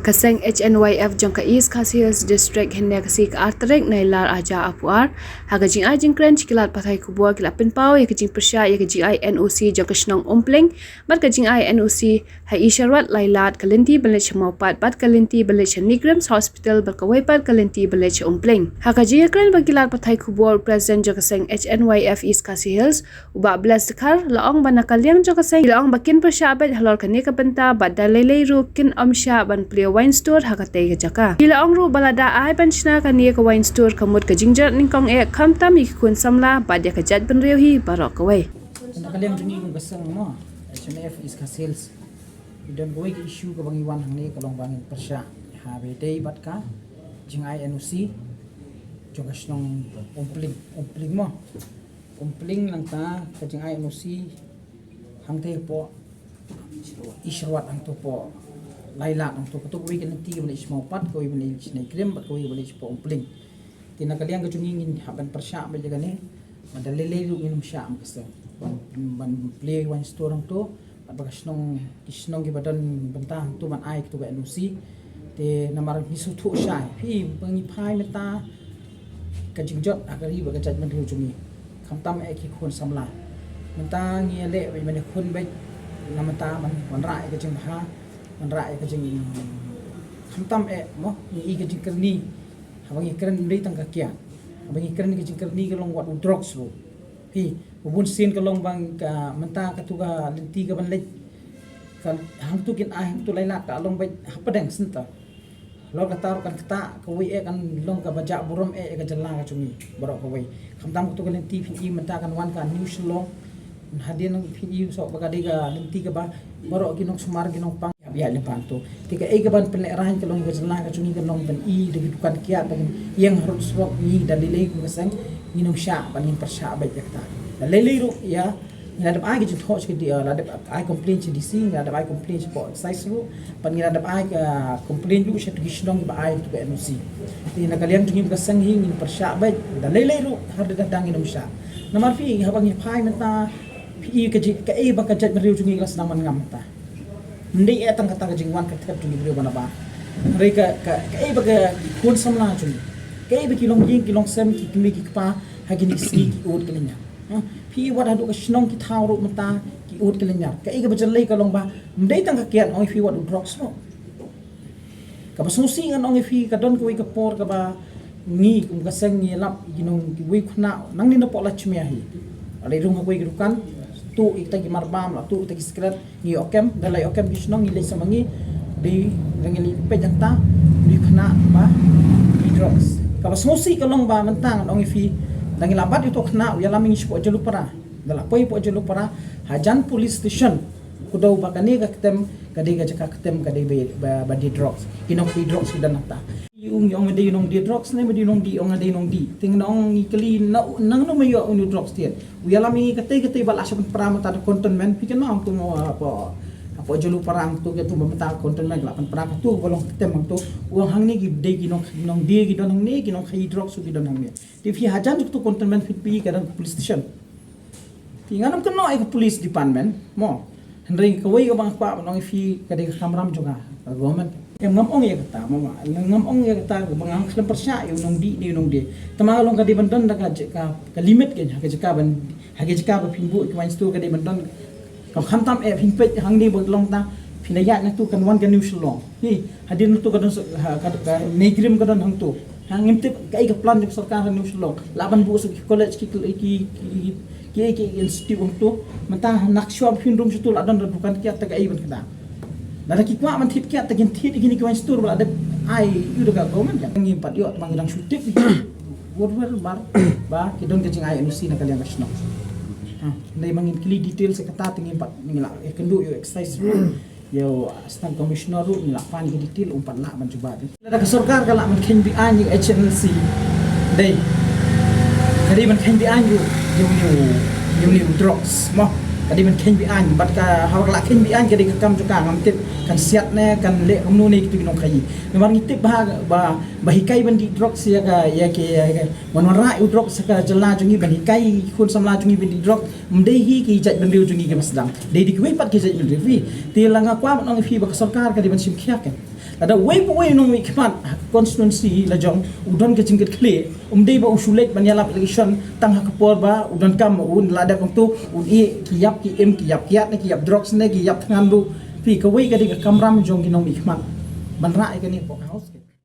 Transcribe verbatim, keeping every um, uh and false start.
Ka seng H N Y F jong ka East Khasi Hills District hynne ka sngi ka ar tarik Nailar arhajar arphew ar, ha ka jingai jingkren sha ki lad pathai khubor ki la pynpaw ïa ka jingpyrshah ïa ka jingai N O C jong ka shnong Umpling bad ka jingai N O C ha Isharwat Lailad, ka lynti ban leit sha Mawpat bad ka lynti ban leit sha NEIGRIHMS Hospital bad kawei pat ka lynti ban leit sha Umpling. Ha ka jingïakren bad ki lad pathai khubor, u President jong ka seng H N Y F East Khasi Hills, u Bah Bless Dkhar, la ong ba na ka liang jong ka seng ki la ong ba kin pyrshah beit halor kane ka bynta bad da lei lei ruh kin ym shah ban plie wine store ha katei ka jaka. Ki la ong ruh ba lada ai ban shna kane ka wine store ka mut ka jingjot nyngkong eh, khamtam ïa ki khun samla bad ïa ka jaitbynriew hi baroh kawei. Na ka liang jong ngi kum ka seng mo, H N Y F East Khasi Hills, ngi don kawei ka issue kaba ngi wan hangne ka long ba ngin pyrshah ha ba ïadei bad ka jingai N O C jong ka shnong Umpling, Umpling mo. Umpling nangta ka jingai N O C hangtei hapoh Isharwat, hangto hapoh Lailad, hangto, kato kawei ka lynti kaba leit sha Mawpat, kawei ba leit sha NEIGRIHMS bad kawei ba leit sha Umpling. Te na ka liang ka jong ngi ngin hap ban pyrshah beit ïa kane, ba da lei lei ruh ngin ym shah, ym ka seng ban, ban plie wine store hangto, bad ba ka shnong, ki shnong kiba don bynta hangto ban ai kato ka N O C. Te namar ngi sngewthuh shai, phi, ba ngi phai mynta ka jingjot ha ka ri bad ka jaitbynriew jong ngi, khamtam eh ki khun samla. Mynta ngi ïaleh beit ban ïakhun beit na mynta ban wanrah ïa ka jingbha, wanrah ïa ka jing, khamtam eh mo, ngi i ka jingkyrni. Haba ngi kren ym dei tang ka kiad, haba ngi kren ka jingkyrni ka long wat u drugs ruh. Phi, ba bun sien ka long ba ka, mynta kato ka lynti kaban leit, ka hangto kin ai hangto Lailad ka long beit hapdeng center. Halor kata ruh kan ktah, kawei eh kan long kaba jah burom eh ïa ka jylla ka jong ngi baroh kawei. Khamtam kato ka lynti phin i mynta kan wan ka New Shillong. Hadien phin i soh ba ka dei ka lynti kaba baroh ki nongsumar ki nongpang ïa, ïa lyngba hangto. Te kaei kaban pynlehraiñ ka long ïa ka jylla ka jong ngi, kan long ban i da ki dukan kiad, da ki ïeng harud surok. Ngi da lei lei kum ka seng ngin ym shah ban ngin pyrshah beit ïa kata. Da lei lei ruh ïa, ngi la dep ai ka jingthoh sha ka D-, la dep ai complaint sha D C, ngi la dep ai complaint shapoh excise ruh, bad ngi la dep ai ka complaint ruh sha ki shnong kiba ai kato ka N O C. Te na ka liang jong ngi ba ka seng hi ngin pyrshah beit, da lei lei ruh, har da dang ngin ym shah. Namar phi, haba ngi phai mynta, phi i ka ji-, kaei ba ka jaitbynriew jong ngi ka la sdang ban ngam mynta. Ym dei eh tang kata ka jingwan ka thep jong ki briew ba nabar. Hynrei ka, ka, kaei ba ki khun samla jong ngi, kaei ba ki longïing ki longsem, ki kmie ki kpa ha kine ki sngi ki ud ki lynñiar. Ha, phi i wat haduh ka shnong ki thaw ruh mynta ki ud ki lynñiar. Kaei kaba jyllei ka long ba ym dei tang ka kiad, ong ïa phi, wat u drugs ruh. Kaba sngewsih ngan ong ïa phi, ka don kawei ka por kaba ngi kum ka seng ngi ïalap ïa ki nong, kiwei ki khynnah nangne napoh Lachmia hi. La leit rung ha kawei ka dukan, tuh ïa kita ki marbam, la tuh ïa kita ki sikret, ngi ïoh kem, da la ïoh kem ki shnong, ngi leit sha ma ngi, dei, da ngi leit peit hangta, kiwei ki khynnah ba i drugs. Kaba sngewsih ka long ba mynta ngan ong ïa phi, da ngi la bat ïa uto u khynnah, u ïalam ïa ngi shapoh Jyllupara. Da la poi hapoh Jyllupara, hajan police station, kdew ba kane ka ktem ka dei ka jaka ktem ka dei ba, ba, ba die drugs. Ki nongkhaïi drugs ki don hangta. Ïa u ngi ong nga dei u nongdie drugs ne, ma dei u nongdie, ong nga dei u nongdie. Te nga ong ngi kylli, na, nangno ma ïoh une u drugs tied. U ïalam ïa ngi katei katei ba la shu pynpra mynta da cantonment, phi kynmaw hangto mo, hapoh, hapoh Jyllupara hangto, kato ba mynta cantonment la pynpra, kato ba long ktem hangto. U ong hangne ki dei ki nong, nongdie ki don hangne, ki nongkhaïi drugs ruh ki don hangne. Te phi, hajan jong kato cantonment phi, phi ka don police station. Te ngan ym kynnoh ïa ka police department mo. Hynrei kawei kaba nga kwah ban ong ïa phi, ka dei ka kamram jong ka, ka government. Em, ngam ong ïa kata mo, ngam ong ïa kata ba ngam khlem pyrshah ïa u nongdie ne u nongdie. Tangba ka long ka dei ban don da ka, ka, ka limit, ka, ka jaka ban, ha ka jaka ba phin buh ïa ka wine store ka dei ban don. Kam, khamtam eh phin peit hangne ba long ta, phin da ïaid na tu kan wan ka New Shillong. Hi, hadien tu ka don sa, ha, ka, ka NEIGRIHMS ka don hangtu. Ha, ngim tip kaei ka plan jong sorkar ha New Shillong. Lah ban buh sa ki college, ki, ki, ki, ki, ki institute hangtu. Mynta na ka shuwa ba phin rung shatu lah don da dukan kiad, te kaei ban kynda. Lada ki kwah ban thied kiad, te kin thied ïa kine ki wine store ba la dep ai ïa u da ka government kan. Ngim pat ïoh, tang ngi dang shu tip. Wor wer bar ba ki don ka jingai N O C na ka liang ka shnong. Ha, hynrei ma ngin kylli details ïa kata, te ngim pat, ngi lah ïakynduh ïa u excise ruh, ïa u assistant commissioner ruh, ngi lah pan ïa ki detail, um pat lah ban jubab. Lada ka sorkar ka lah ban kheiñ be-aiñ ïa u H N L C, dei, ka dei ban kheiñ be-aiñ ïa u, ïa une u, ïa une u drugs mo. Ka dei ban kheiñ be-aiñ, bad ka, haba ka lah kheiñ be-aiñ, ka dei ka kam jong ka, ngam tip kan siat ne kan leh kumno ne kito ki nongkhaïi. Namar ngi tip ba, ba, ba hikai ban dih drugs ïa ka, ïa ki, ïa ka, ban wanrah ïa u drugs ha ka jylla jong ngi, ban hikai khun samla jong ngi ban dih drugs. Ym dei hi ki jaitbynriew jong ngi kiba sdang, dei da kiwei pat ki jaitbynriew phi. Te la nga kwah ban ong ïa phi ba ka sorkar ka dei ban shim khia kein. Lada wei pa wei u nongmihkhmat ha ka constituency la jong u don ka jingkitkhlieh, um dei ba u shu leit ban ïalap election tang ha ka por ba u donkam ma u. Lada kumto un ïeh ki ïap ki im, ki ïap kiad ne ki ïap drugs ne ki ïap thngan ruh. Phi, kawei ka dei ka kamram jong ki nongmihkhmat ban rah ïa kane hapoh ka House.